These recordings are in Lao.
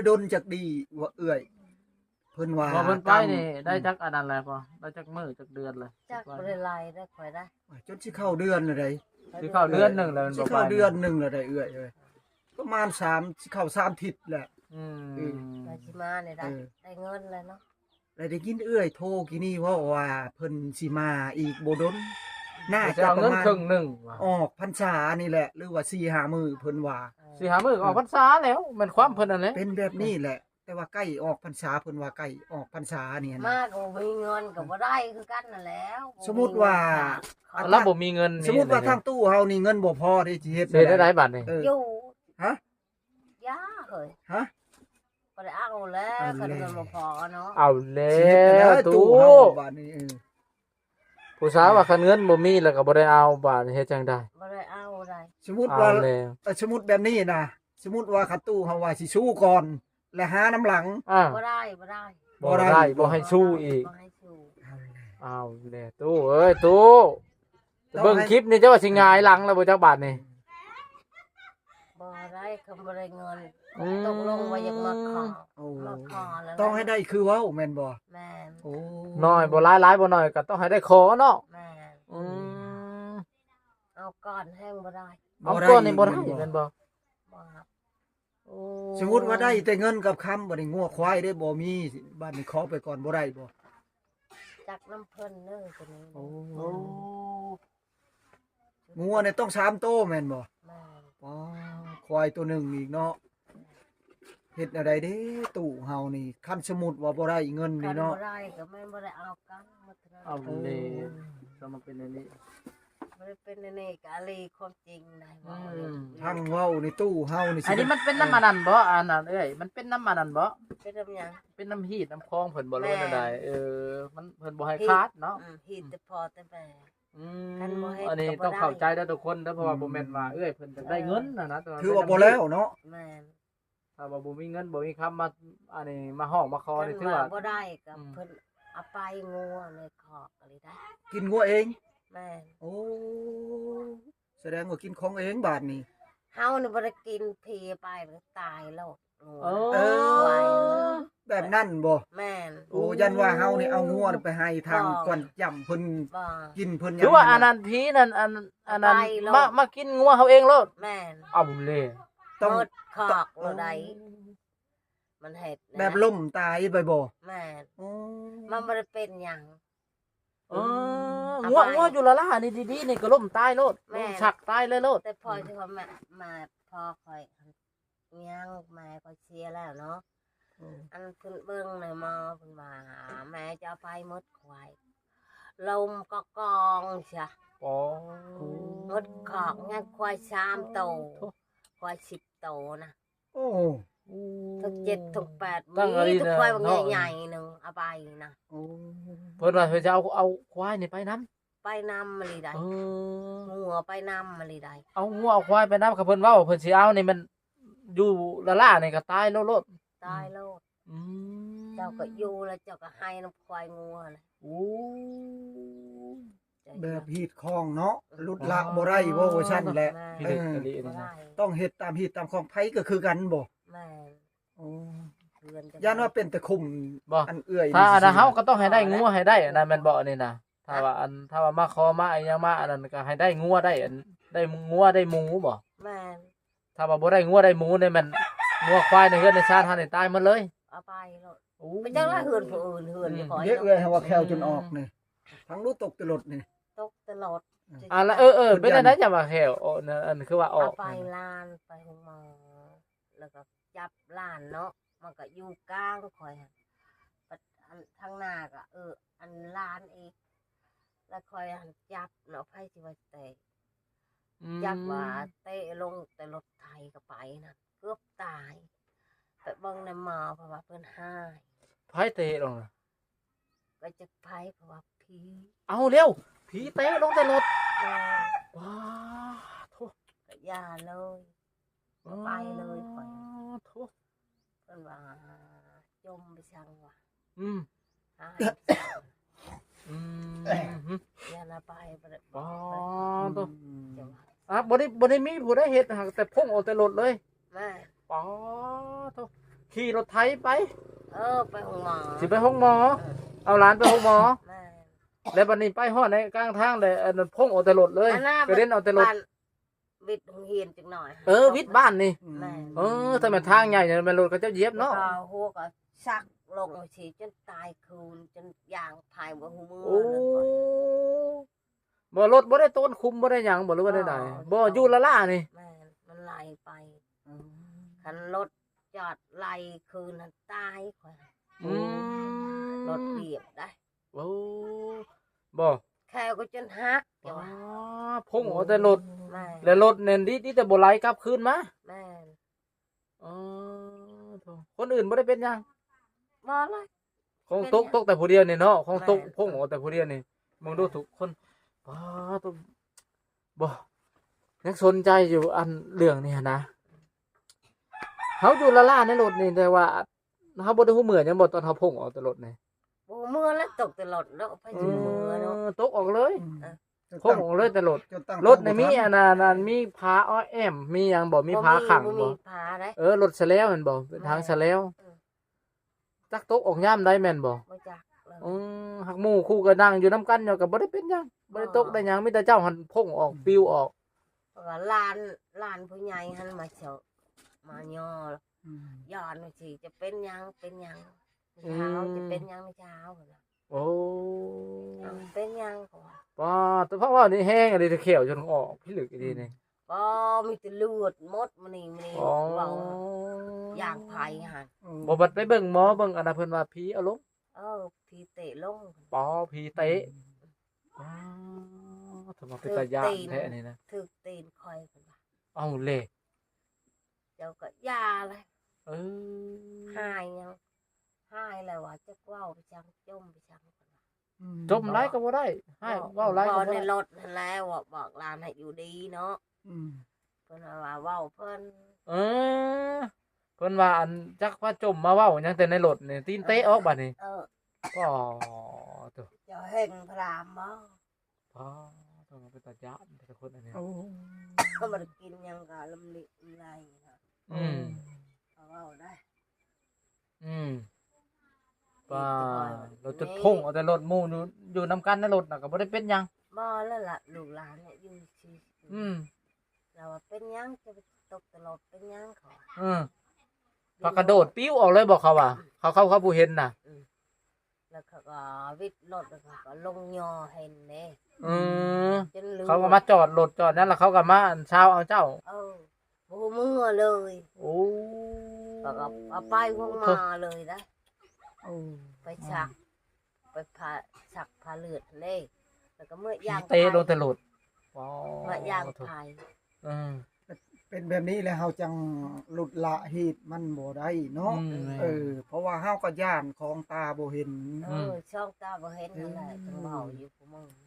ດົນຈັກດີວ່າເອື້ອຍ ເພິ່ນວ່າ ບໍ່ ເພິ່ນໄປນີ້ ຕາມ ໄດ້ ອືມ ຈັກອັນນັ້ນແລ້ວບໍ່? ໄດ້ຈັກມື້ຈັກເດືອນແລ້ວ? ຈັກບໍ່ໄດ້ຫຼາຍເດ້ຂ້ອຍນະ ຈົນຊິເຂົ້າເດືອນແລ້ວໃດ໋ ຊິເຂົ້າເດືອນໜຶ່ງແລ້ວ ຊິເຂົ້າເດືອນໜຶ່ງແລ້ວໃດ໋ເອື້ອຍເອີຍ ປະມານສາມ ຊິເຂົ້າສາມທິດແຫຼະ ອືມ ອືມ ວ່າຊິມານີ້ໄດ້ ເອີ ໄດ້ເງິນແລ້ວເນາະ ແລ້ວໄດ້ຍິນເອື້ອຍໂທກີ້ນີ້ເວົ້າວ່າເພິ່ນຊິມາອີກບໍ່ດົນ ໜ້າຈະປະມານ ເພິ່ນຊິເອົາເງິນເຄິ່ງໜຶ່ງວ່າ ອອກພັນສານີ້ແຫຼະ ຫຼືວ່າສີ່ຫ້າມື້ເພິ່ນວ່າ ເອີ ສີ່ຫ້າມື້ກໍອອກ ເອີ ພັນສາແລ້ວ ແມ່ນຄວາມເພິ່ນນັ້ນແຫຼະ ເປັນແບບນີ້ແຫຼະ ແຕ່ວ່າໃກ້ອອກພັນສາ ເພິ່ນວ່າໃກ້ອອກພັນສານີ້ນະ ມາກໍບໍ່ມີເງິນກໍບໍ່ໄດ້ຄືກັນນັ້ນແຫຼະ ສົມມຸດວ່າ ບໍ່ມີເງິນ ລາວບໍ່ມີເງິນ ສົມມຸດວ່າທາງຕູ້ເຮົານີ້ເງິນບໍ່ພໍເດ້ ຊິເຮັດ ຊິເຮັດແນວໃດ ແນວໃດບັດນີ້ ເອີ ຢູ່ ຮະ ຢ່າເຮີ້ຍ ຮະ ບໍ່ໄດ້ເອົາແລ້ວ ເອົາແລ້ວ ຄັນເງິນບໍ່ພໍເນາະ ເອົາແລ້ວ ຊິເຮັດແນວໃດຕູ້ ຕູ້ເຮົາບັດນີ້ ເອີ ຜູ້ສາວວ່າຄັນເງິນບໍ່ມີແລ້ວກໍບໍ່ໄດ້ເອົາ ບາດນີ້ເຮັດຈັ່ງໃດ? ບໍ່ໄດ້ເອົາໃດ ສົມມຸດວ່າ ເອົາແລ້ວ ເອີ ສົມມຸດແບບນີ້ນະ ສົມມຸດວ່າຄັນຕູ້ເຮົາວ່າຊິສູ້ກ່ອນ ແລະຫານຳຫຼັງ ອ່າ ບໍ່ໄດ້ ບໍ່ໄດ້ ບໍ່ໄດ້ ບໍ່ໄດ້ ບໍ່ໃຫ້ສູ້ອີກ ບໍ່ໃຫ້ສູ້ ເອົາແລ້ວຕູ້ເອີຍ ຕູ້ ເບິ່ງຄລິບນີ້ເຈົ້າວ່າຊິຫງາຍຫຼັງແລ້ວບໍ່ຈັກບາດນີ້ ບໍ່ໄດ້ ຄັນບໍ່ໄດ້ເງິນ ອືມ ຕົກລົງວ່າຢາກມາຂໍ ໂອ້ ມາຂໍແລ້ວ ຕ້ອງໃຫ້ໄດ້ຄືເວົ້າແມ່ນບໍ່? ແມ່ນ ໂອ້ ໜ້ອຍບໍ່ຫຼາຍ ຫຼາຍບໍ່ໜ້ອຍກໍຕ້ອງໃຫ້ໄດ້ຂໍເນາະ ແມ່ນ ອືມ ເອົາກ່ອນແຮງບໍ່ໄດ້ ເອົາກ່ອນນີ້ບໍ່ໄດ້ ບໍ່ໄດ້ແມ່ນບໍ່? ບໍ່ ໂອ້ ສົມມຸດວ່າໄດ້ແຕ່ເງິນກັບຄຳ ບັດນີ້ງົວຄວາຍເດ້ບໍ່ມີ ບັດນີ້ຂໍໄປກ່ອນບໍ່ໄດ້ບໍ່? ຈັກນຳເພິ່ນເດີໂຕນີ້ ໂອ້ ໂອ້ ງົວນີ້ຕ້ອງສາມໂຕແມ່ນບໍ່? ແມ່ນ ອໍ ຄວາຍໂຕໜຶ່ງອີກເນາະ ເຮັດແນວໃດເດ້ຕູ້ເຮົານີ້ ຄັນສົມມຸດວ່າບໍ່ໄດ້ເງິນນີ້ເນາະ ຄັນບໍ່ໄດ້ກໍແມ່ນບໍ່ໄດ້ເອົາກັນໝົດເທົ່ານັ້ນ ເອົາເດ້ ໂອ້ ສຳມາເປັນອັນນີ້ ບໍ່ໄດ້ເປັນອັນນີ້ກະອີ່ຫຼີຄວາມຈິງໄດ໋ ອືມ ເວົ້າເລື່ອງ ທາງເວົ້ານີ້ຕູ້ເຮົານີ້ ອັນນີ້ມັນເປັນນຳອັນນັ້ນບໍ່? ອັນນັ້ນເອື້ອຍ ມັນເປັນນຳອັນນັ້ນບໍ່? ເປັນນຳຫຍັງ? ເປັນນຳຮີດນຳຄອງເພິ່ນບໍ່ ຫຼືວ່າແນວໃດ? ແມ່ນ ເອີ ມັນ ເພິ່ນບໍ່ໃຫ້ຂາດເນາະ ອືມ ຮີດແຕ່ພໍ່ແຕ່ແມ່ ອືມ ຄັນບໍ່ເຮັດ ອັນນີ້ຕ້ອງເຂົ້າໃຈເດີທຸກຄົນເດີ ເພາະວ່າ ອືມ ບໍ່ແມ່ນວ່າເອື້ອຍເພິ່ນຈະໄດ້ເງິນຫັ້ນນະ ຖືວ່າບໍ່ແລ້ວເນາະ ແມ່ນ ຖ້າວ່າບໍ່ມີເງິນບໍ່ມີຄຳມາ ອັນນີ້ມາຮ້ອງມາຂໍນີ້ ຖືວ່າບໍ່ໄດ້ກໍ ອືມ ເພິ່ນເອົາໄປງົວໃນຄອກກໍເລີຍໄດ້ ກິນງົວເອງ ແມ່ນ ໂອ້ ສະແດງວ່າກິນຂອງເອງບາດນີ້ ເຮົານີ້ບໍ່ໄດ້ກິນ ຜີເອົາໄປກໍຕາຍໂລດ ເອີ ເອີ ແບບນັ້ນບໍ່? ແມ່ນ ໂອ້ ຢ້ານວ່າເຮົານີ້ເອົາງົວໄປໃຫ້ທາງ ບໍ່ ກ່ອນຈ້ຳເພິ່ນ ບໍ່ ກິນເພິ່ນ ຄືວ່າອັນນັ້ນຜີນັ້ນ ອັນ ອັນນັ້ນ ເອົາໄປໂລດ ມາ ມາກິນງົວເຮົາເອງໂລດ ແມ່ນ ເອົາແລ້ວ ຕ້ອງ ໝົດຄອກໂລດໃດ ໂອ້ ມັນເຮັດນະ ແບບລົ້ມຕາຍໄປບໍ່? ແມ່ນ ໂອ້ ມັນບໍ່ໄດ້ເປັນຫຍັງ ເອີ ເອົາໄປ ງົວ ງົວຢູ່ລະລານີ້ດີໆ ນີ້ກໍລົ້ມຕາຍໂລດ ແມ່ນ ລົ້ມຊັກຕາຍເລີຍໂລດ ແຕ່ພໍຊິວ່າແມ່ ແມ່ ພໍ່ຂ້ອຍ ຍັງ ແມ່ຂ້ອຍເສຍແລ້ວເນາະ ອືມ ອັນເພິ່ນເບິ່ງໃນໝໍ ເພິ່ນວ່າແມ່ຈະເອົາໄປໝົດຄວາຍ ລົ້ມກະກອງຊະ ໂອ້ ໝົດຄອກ ຍັງຄວາຍສາມໂຕ ໂອ້ ຄວາຍສິບໂຕນະ ໂອ້ ທັງເຈັດທັງແປດ ມີແຕ່ຄວາຍບັກໃຫຍ່ໆ ໜຶ່ງເອົາໄປນະ ໂອ້ ເພິ່ນວ່າເພິ່ນຈະເອົາ ເອົາຄວາຍນີ້ໄປນຳ ໄປນຳອີ່ຫຼີໃດ ເອີ ງົວໄປນຳອີ່ຫຼີໃດ ເອົາງົວເອົາຄວາຍໄປນຳ ຄັນເພິ່ນເວົ້າວ່າເພິ່ນຊິເອົານີ້ ມັນຢູ່ລະລານີ້ກໍຕາຍໂລດ ຕາຍໂລດ ອືມ ເຈົ້າກໍຢູ່ແລ້ວເຈົ້າກໍໄຫ້ນຳຄວາຍງົວແຫຼະ ໂອ້ ແບບຮີດຄອງເນາະ ຫຼຸດລະບໍ່ໄດ້ ເວົ້າວ່າຊັ້ນແຫຼະ ແມ່ນ ເອີ ຕ້ອງເຮັດຕາມຮີດຕາມຄອງ ໃຜກໍຄືກັນບໍ່? ແມ່ນ ໂອ້ ຢ້ານວ່າເປັນຕະຂຸ່ມ ບໍ່ ອັນເອື້ອຍ ຖ້າອັນນັ້ນເຮົາກໍຕ້ອງໃຫ້ໄດ້ງົວໃຫ້ໄດ້ ອັນນັ້ນແມ່ນບໍ່? ອັນນີ້ນະ ຖ້າວ່າອັນ ຖ້າວ່າມາຂໍມາອີ່ຫຍັງມາອັນນັ້ນກໍໃຫ້ໄດ້ງົວໄດ້ ອັນ ໄດ້ງົວໄດ້ໝູບໍ່? ແມ່ນ ຖ້າວ່າບໍ່ໄດ້ງົວໄດ້ໝູນີ້ແມ່ນ ງົວຄວາຍໃນເຮືອນໃນຊານເຮົານີ້ຕາຍໝົດເລີຍ ເອົາໄປໂລດ ໂອ້ ໄປຈັກລະເຮືອນຜູ້ອື່ນ ເຮືອນ ອືມ ຂ້ອຍ ເດ້ເອື້ອຍ ເຮົາວ່າແຂ້ວຈົນອອກນີ້ ທາງລູກຕົກແຕ່ລົດນີ້ ຕົກແຕ່ລົດ ອ່າ ລະ ເອີ ເອີ ເປັນຈັ່ງໃດ ຈະວ່າແຂ້ວ ໂອ້ ອັນຄືວ່າອອກ ເອົາໄປ ຫັ້ນ ຫຼານໄປໂຮງໝໍ ແລ້ວກໍຈັບຫຼານເນາະ ມັນກໍຢູ່ກາງຂ້ອຍຫັ້ນ ບັດອັນທາງໜ້າກໍ ເອີ ອັນຫຼານອີກ ແລ້ວຂ້ອຍຫັ້ນຈັບເນາະ ໃຜຊິວ່າແຕະ ອືມ ຈັບວ່າເຕະລົງແຕ່ລົດໄຖກໍໄປນະ ເກືອບຕາຍ ໄປເບິ່ງໃນໝໍ ເພິ່ນວ່າເພິ່ນຫາຍ ໃຜເຕະລົງນະ? ກໍຈັກໃຜ ເພາະວ່າຜີ ເອົາແລ້ວ ຜີເຕະລົງແຕ່ລົດ ເອີ ວ້າໂທ້ ກໍຢ່າເລີຍ ໄປເລີຍຂ້ອຍ ໂທ້ ເພິ່ນວ່າຈົ່ມໄປຊັງວ່າ ອືມ ຫາ ອືມ ຢ່ານະໄປ ບໍ່ໄດ້ ອໍ ໂທ້ ອ່າ ບໍ່ໄດ້ ບໍ່ໄດ້ມີຜູ້ໃດເຮັດ ຫາກແຕ່ພົງອອກແຕ່ລົດເລີຍ ແມ່ນ ປາໂທ້ ຂີ່ລົດໄຖໄປ? ເອີ ໄປໂຮງໝໍ. ຊິໄປໂຮງໝໍ? ເອີ ເອົາຫຼານໄປໂຮງໝໍ? ແມ່ນ. ແລ້ວບັດນີ້ໄປຮອດໃນກາງທາງແລ້ວ ອັນນັ້ນ ພົງອອກແຕ່ລົດເລີຍ? ອັນນັ້ນ ກະເດັນອອກແຕ່ລົດ? ວິດໂຮງຮຽນຈັກໜ້ອຍ. ເອີ ວິດບ້ານນີ້. ແມ່ນ. ເອີ ຖ້າແມ່ນທາງໃຫຍ່ນີ້ແມ່ນລົດເຂົາເຈົ້າຢຽບເນາະ. ແລ້ວກໍຫົວກໍສັກລົງຊີ້ ຈົນຕາຍຄືນ ຈົນຍ່າງໄປບໍ່ຮູ້ເມືອ. ໂອ້ ບໍ່ ລົດບໍ່ໄດ້ໂຕນຄຸມ ບໍ່ໄດ້ຫຍັງບໍ່ ຫຼືວ່າແນວໃດ? ບໍ່ ບໍ່ ຢູ່ລະລານີ້. ແມ່ນ ມັນໄຫຼໄປ. ອືມ ຄັນລົດຈອດໄຫຼຄືນຫັ້ນຕາຍຂ້ອຍ. ອືມ ລົດຫຽບໄດ້. ໂອ້ ບໍ່ ແຂ້ວກໍຈົນຫັກ. ອໍ ເຈົ້າວ່າ ພົງອອກແຕ່ລົດ. ແມ່ນ. ແລ້ວລົດນັ້ນດີ ດີແຕ່ບໍ່ໄຫຼກັບຄືນມາ. ແມ່ນ. ອໍ ໂທ້ ຄົນອື່ນບໍ່ໄດ້ເປັນຫຍັງ? ບໍ່ເລີຍ. ຂອງຕົກ ເປັນຫຍັງ? ຕົກແຕ່ຜູ້ດຽວນີ້ເນາະ ຂອງຕົກ. ແມ່ນ. ພົງອອກແຕ່ຜູ້ດຽວນີ້ ເບິ່ງດູທຸກຄົນ. ປາດໂທ້ ບໍ່ ຍັງສົນໃຈຢູ່ອັນເລື່ອງນີ້ຫັ້ນນະ. ເຮົາຢູ່ລະລາໃນລົດນີ້ ແຕ່ວ່າເຮົາບໍ່ໄດ້ຮູ້ເມືອຫຍັງບໍ່ ຕອນເຮົາພົງອອກແຕ່ລົດນີ້? ບໍ່ເມືອແລ້ວ ຕົກແຕ່ລົດເນາະ ໃຜຊິເມືອເນາະ. ເອີ ຕົກອອກເລີຍ. ອືມ ເອີ ພົງອອກເລີຍແຕ່ລົດ. ລົດນີ້ມີອັນນັ້ນ ອັນມີຝາອ້ອແອ້ມ ມີຫຍັງບໍ່? ມີຝາຂັງບໍ່? ບໍ່ມີ ບໍ່ມີຝາໃດ. ເອີ ລົດສະແລວຫັ້ນບໍ່? ເປັນທາງສະແລວ. ແມ່ນ. ເອີ ຈັກຕົກອອກຍາມໃດແມ່ນບໍ່? ບໍ່ຈັກເລີຍ. ອືມ ຫາກໝູ່ຄູ່ກໍນັ່ງຢູ່ນຳກັນຢູ່ ກໍບໍ່ໄດ້ເປັນຫຍັງ ບໍ່ໄດ້ຕົກໄດ້ຫຍັງ. ອໍ ມີແຕ່ເຈົ້າຫັ້ນພົງອອກ ປິວອອກ. ເພາະວ່າຫຼານ ຫຼານຜູ້ໃຫຍ່ຫັ້ນມາເຊົາ ມາຍໍ. ອືມ ຢ້ານວ່າຊິຈະເປັນຫຍັງ ເປັນຫຍັງ ອືມ ເຊົ້າຈະເປັນຫຍັງເຊົ້າ. ໂອ້ ເປັນຫຍັງກໍວ່າ. ປ້າ ແຕ່ຟັງເວົ້ານີ້ແຮງອີ່ຫຼີ ແຂ້ວຈົນອອກພິລຶກອີ່ຫຼີນີ້. ອືມ ບໍ່ ມີແຕ່ເລືອດໝົດມື້ນີ້ ມື້ນີ້. ອໍ ເວົ້າຢ່າງໄພຫັ້ນ. ອືມ ບໍ່ ບັດໄປເບິ່ງໝໍ ເບິ່ງອັນນັ້ນ ເພິ່ນວ່າຜີເອົາລົງ. ເອີ ຜີເຕະລົງ. ອໍ ຜີເຕະ. ອືມ ອໍ ຖືວ່າເປັນຕາຢ້ານແທ້ນີ້ນະ. ຖືກຕີນຂ້ອຍເພິ່ນວ່າ. ເອົາແຫຼະ ເຈົ້າກໍຢ່າແຫຼະ. ເອີ ຫາຍຫຍັງ ຫາຍແລ້ວວ່າ ຈັກເວົ້າໄປຈັ່ງ ຈົ່ມໄປຈັ່ງ. ອືມ ຈົ່ມຫຼາຍກໍບໍ່ໄດ້ ໃຫ້ເວົ້າຫຼາຍກໍບໍ່ໄດ້. ເວົ້າໃນລົດຫັ້ນແຫຼະ ບອກຫຼານໃຫ້ຢູ່ດີເນາະ. ອືມ ເພິ່ນວ່າເວົ້າເພິ່ນ. ເອີ ເພິ່ນວ່າອັນ ຈັກວ່າຈົ່ມມາເວົ້າຫຍັງແຕ່ໃນລົດນີ້ ຕີນເຕະອອກບາດນີ້. ເອີ ອໍ ໂທ້ ເຈົ້າເຮັງພຣາມບໍ່? ອໍ ໂທ້ ເປັນຕາຢ້ານແທ້ຄົນອັນນີ້. ໂອ້ ບໍ່ໄດ້ກິນຫຍັງກໍລຳລິລຳໄລເນາະ. ອືມ ເຂົາເວົ້າໄດ້. ອືມ ວ່າ ລົດຈົນພົງເອົາແຕ່ລົດໝູ່ ຢູ່ ຢູ່ນຳກັນໃນລົດນະ ກໍບໍ່ໄດ້ເປັນຫຍັງ. ບໍ່ແລ້ວລະ ລູກຫຼານເນາະ ຢູ່ຊື່. ອືມ ລາວວ່າເປັນຫຍັງ ຈະໄປຕົກແຕ່ລົດເປັນຫຍັງ ເຂົາວ່າ. ເອີ ພາກະໂດດປິວອອກເລີຍບໍ່ ເຂົາວ່າ. ເຂົາ ເຂົາ ເຂົາຜູ້ເຫັນນະ. ອືມ ແລ້ວເຂົາກໍວິດລົດ ແລ້ວເຂົາກໍລົງຍໍເຫັນເດ້. ອືມ ຈົນເລືອດ ເຂົາກໍມາຈອດລົດຈອດນັ້ນ ແລ້ວເຂົາກໍມາອັນຊາວເອົາເຈົ້າ. ເອີ ບໍ່ເມືອເລີຍ. ໂອ້ ເຂົາກໍເອົາໄປໂຮງໝໍເລີຍໄດ໋. ໂອ້ ໄປຊັກ ໄປຜ່າ ຊັກຜ່າເລືອດເດ້ ແລ້ວກໍເມືອຢ່າງໄພ ເຕະລົງແຕ່ລົດ. ອໍ ເມືອຢ່າງໄພ. ເອີ ເປັນແບບນີ້ແລ້ວເຮົາຈັ່ງຫຼຸດລະຮີດມັນບໍ່ໄດ້ເນາະ. ອືມ ເອີ ເພາະວ່າເຮົາກໍຢ້ານຂອງຕາບໍ່ເຫັນ. ເອີ ອືມ ສອງຕາບໍ່ເຫັນຫັ້ນແຫຼະ ອືມ ຈັ່ງເວົ້າຢູ່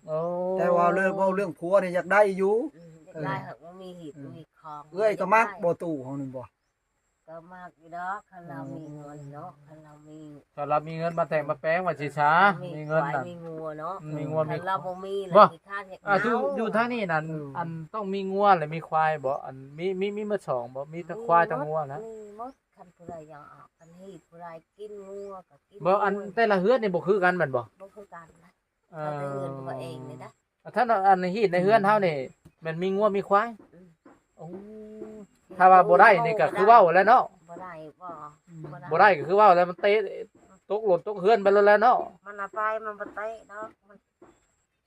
ໂອ້ ແຕ່ວ່າເລື່ອງ ເວົ້າເລື່ອງຜົວນີ້ຢາກໄດ້ຢູ່. ອືມ ຢາກໄດ້ ເອີ ຫາກບໍ່ມີຮີດ ເອີ ມີຂອງ. ເອື້ອຍກໍມັກບໍ່ຕູ້ເຮົານີ້ບໍ່? ກໍມັກຢູ່ດອກ ຄັນລາວມີເງິນເນາະ. ໂອ້ ຄັນລາວມີ ຄັນລາວມີເງິນມາແຕ່ງມາແປງວ່າຊິຊາ ມີເງິນນະ ມີງົວເນາະ. ອືມ ມີງົວມີ ຄັນລາວບໍ່ມີລະ ບໍ່ ຂີ້ຄ້ານຢາກ ອ່າ ຢູ່ ເອົາ ຢູ່ທາງນີ້ນັ້ນ ເອີ ອັນຕ້ອງມີງົວ ແລະ ມີຄວາຍບໍ່? ອັນ ມີ ມີ ມີໝົດສອງບໍ່? ມີທັງຄວາຍທັງງົວນະ? ມີໝົດ ຄັນຜູ້ໃດຢາກເອົາ ຄັນຮີດຜູ້ໃດກິນງົວກໍກິນ. ບໍ່ ອັນແຕ່ລະເຮືອນນີ້ບໍ່ຄືກັນແມ່ນບໍ່? ບໍ່ຄືກັນນະ. ເອີ ເຮົາໄປເຮືອນຕົວເອງນີ້ນະ. ອ່າ ຖ້າອັນຮີດໃນເຮືອນເຮົານີ້ ອືມ ແມ່ນມີງົວມີຄວາຍ. ອືມ ໂອ້ ຖ້າວ່າບໍ່ໄດ້ນີ້ກໍຄືເວົ້າແລ້ວເນາະ. ບໍ່ໄດ້ ບໍ່ ອືມ ບໍ່ໄດ້ ບໍ່ໄດ້ກໍຄືເວົ້າແລ້ວ ມັນເຕະຕົກລົດຕົກເຮືອນໄປໂລດແລ້ວເນາະ. ມັນເອົາໄປ ມັນບໍ່ເຕະດອກ ມັນ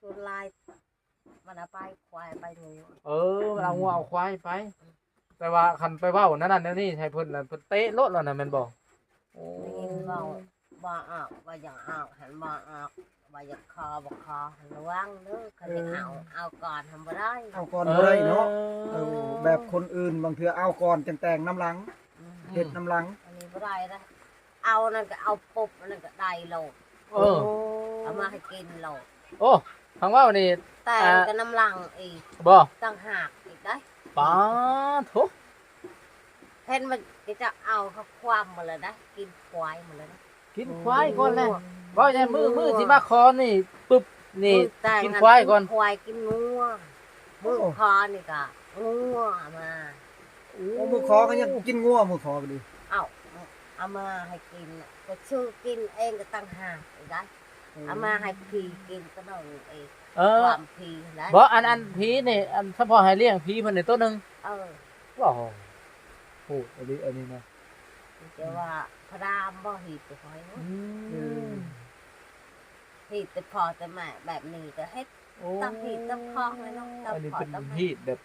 ສ່ວນຫຼາຍ ມັນເອົາໄປຄວາຍໄປງົວ. ເອີ ມັນເອົາງົວເອົາຄວາຍໄປ. ອືມ ແຕ່ວ່າຄັນໄປເວົ້າແນວນັ້ນແນວນີ້ໃຫ້ເພິ່ນນະ ເພິ່ນເຕະໂລດແລ້ວນະ ແມ່ນບໍ່? ໂອ້ ໄດ້ຍິນເວົ້າ ບໍ່ອອກ ວ່າຢາກອອກຫັ້ນ ບໍ່ອອກ ວ່າຢາກຂໍ ບໍ່ຂໍ ລະວັງເດີ ຄັນຊິເອົາ ເອີ ເອົາກ່ອນຫັ້ນບໍ່ໄດ້ ເອົາກ່ອນບໍ່ໄດ້ເນາະ. ເອີ ເອີ ແບບຄົນອື່ນບາງເທື່ອເອົາກ່ອນຈັ່ງແຕ່ງນຳຫຼັງ. ອືມ ເຮັດນຳຫຼັງ ອັນນີ້ບໍ່ໄດ້ເດ້. ເອົານັ້ນກໍເອົາປຸບ ອັນນັ້ນກໍໄດ້ໂລດ. ເອີ ເອົາມາໃຫ້ກິນໂລດ. ໂອ້ ທາງເວົ້ານີ້ ແຕ່ ອ່າ ກໍນຳຫຼັງອີກ ບໍ່ ຕ່າງຫາກອີກໄດ໋. ປາໂທ ເຫັນມັນກໍຈະເອົາເຂົ້າຄວາມໝົດແລ້ວນະ ກິນຄວາຍໝົດແລ້ວນະ. ກິນຄວາຍກ່ອນແຫຼະ. ໂອ້ ເວົ້າຢ່າງມື້ ກິນງົວ ມື້ຊິມາຂໍນີ້ປຶບນີ້ ມື້ແຕ່ງ ກິນຄວາຍກ່ອນ ກິນຄວາຍ ກິນງົວ. ມື້ ໂອ້ ຂໍນີ້ກໍງົວມາ. ໂອ້ ມື້ຂໍກໍຍັງກິນງົວ ມື້ຂໍກໍດີ. ເອົ້າ ເອົາມາໃຫ້ກິນ ກໍຊື້ກິນເອງກໍຕ່າງຫາກອີກໄດ໋. ເອົາມາໃຫ້ຜີກິນກໍນ້ອງເອງ ເອີ ຄວາມຜີນະ. ບໍ່ ອັນ ອັນຜີນີ້ ອັນສະເພາະໃຫ້ລ້ຽງຜີເພິ່ນນີ້ໂຕໜຶ່ງ. ເອີ ວ້າວ ໂຫດອີ່ຫຼີອັນນີ້ນະ. ແຕ່ວ່າພະດາມບໍ່ຮີດແຕ່ຂ້ອຍເນາະ. ອືມ ອືມ ຮີດແຕ່ພໍ່ແຕ່ແມ່ແບບນີ້ກໍເຮັດ ໂອ້ ຕາມຮີດຕາມຄອງເລີຍເນາະ. ອັນນີ້ເປັນຮີດແບບ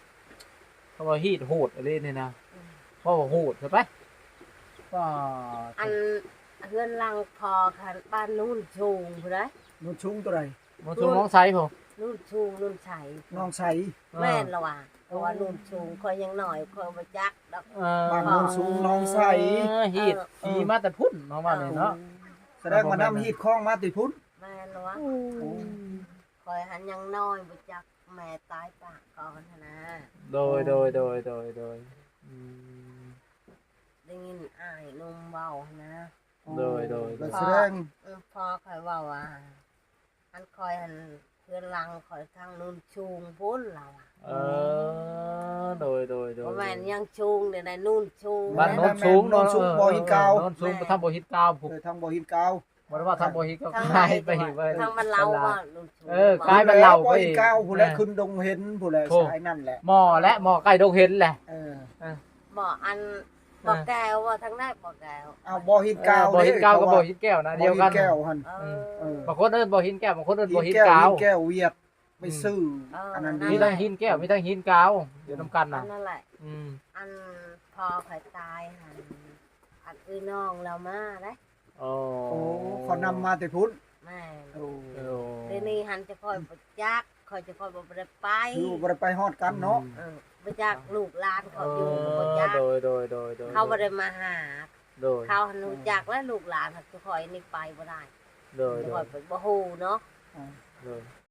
ເຂົາວ່າຮີດໂຫດອີ່ຫຼີນີ້ນະ. ອືມ ເວົ້າໂຫດຊະໄປ. ວ້າ ອັນເຮືອນຫຼັງພໍ່ຄັນບ້ານໂນນສູງພຸ້ນໃດ໋. ໂນນສູງຕົວໃດ? ໂນນສູງໜອງໄຊພຸ້ນ. ໂນນສູງ ໂນນໄຊ ໜອງໄຊ. ເອີ ແມ່ນລະວ່າ ເພາະວ່າໂນນສູງຂ້ອຍຍັງນ້ອຍ ຂ້ອຍບໍ່ຈັກດອກ. ເອີ ບ້ານໂນນສູງໜອງໄຊ. ເອີ ຮີດ ເອີ ຂີ່ມາແຕ່ພຸ້ນເນາະ ວ່ານີ້ເນາະ. ເອີ ສະແດງວ່ານຳຮີດຄອງມາແຕ່ພຸ້ນ. ແມ່ນລະວ່າ. ໂອ້ ໂອ້ ຂ້ອຍຫັ້ນຍັງນ້ອຍ ບໍ່ຈັກ ແມ່ຕາຍປະກ່ອນຫັ້ນນະ. ໂດຍ ໂດຍ ໂດຍ ໂດຍ ໂດຍ. ອືມ ໄດ້ຍິນອ້າຍໜຸ່ມເວົ້າຫັ້ນນະ. ໂດຍ ໂດຍ ໂດຍ ສະແດງ ເອີ ພໍ່ຂ້ອຍເວົ້າວ່າ ອັນຂ້ອຍຫັ້ນ ເຮືອນຫຼັງຂ້ອຍທາງໂນນສູງພຸ້ນລາວວ່າ. ເອີ ໂດຍ ໂດຍ ໂດຍ ບໍ່ແມ່ນ ໂດຍ ຍັງສູງເດ້ ໂນນສູງ. ບ້ານໂນນສູງ ໂນນສູງ ເອີ ບໍ່ຫີນກາວ. ເອີ ໂນນສູງ ແມ່ນ ທາງບໍ່ຫີນກາວພຸ້ນ. ເອີ ທາງບໍ່ຫີນກາວ. ບໍ່ໄດ້ວ່າທາງບໍ່ຫີນກໍຂາຍໄປ ເອີ ທາງບ້ານລາວ ເອີ ບ້ານໂນນສູງ. ເອີ ຂາຍບ້ານລາວ ບໍ່ຫີນກາວພຸ້ນແຫຼະ ຂຶ້ນດົງເຫັນພຸ້ນແຫຼະ. ສາຍນັ້ນແຫຼະ ໝໍ້ແຫຼະ ໝໍ້ໃກ້ດົງເຫັນແຫຼະ. ເອີ ໝໍ້ອັນ ເອີ ບໍ່ແກ້ວ ບໍ່ທາງໃດບໍ່ແກ້ວ. ເອົາ ບໍ່ຫີນກາວ ເອີ ບໍ່ຫີນກາວ ເດ້ ກັບບໍ່ຫີນແກ້ວນະ ດຽວກັນ ຫີນແກ້ວຫັ້ນ. ເອີ ເອີ ບາງຄົນເອີ້ນບໍ່ຫີນແກ້ວ ບາງຄົນເອີ້ນບໍ່ຫີນກາວ. ຫີນແກ້ວຫວຽດ ໄປຊື້ ອືມ ອັນນັ້ນ ມີທັງຫີນແກ້ວ ມີທັງຫີນກາວ ຢູ່ນຳກັນນະ. ອັນນັ້ນແຫຼະ. ອືມ ອັນພໍ່ຂ້ອຍຕາຍຫັ້ນ ອັນເອື້ອຍນ້ອງລາວມາເດ້. ອໍ ໂອ້ ເຂົານຳມາແຕ່ພຸ້ນ. ແມ່ນ. ໂອ້ ດຽວນີ້ຫັ້ນຈະຂ້ອຍບໍ່ຈັກ ຂ້ອຍຈະຂ້ອຍບໍ່ໄດ້ໄປ ຄືບໍ່ໄດ້ໄປຮອດກັນເນາະ. ອືມ ເອີ ບໍ່ຈັກ ລູກຫຼານເຂົາຢູ່ກໍບໍ່ຈັກ. ໂດຍ ໂດຍ ໂດຍ ໂດຍ ເຂົາບໍ່ໄດ້ມາຫາ. ໂດຍ ເຂົາຫັ້ນຮູ້ຈັກແລ້ວ ລູກຫຼານ ແຕ່ຂ້ອຍນີ້ໄປບໍ່ໄດ້. ໂດຍ ແຕ່ຂ້ອຍ ໂດຍ ບໍ່ຮູ້ເນາະ. ໂດຍ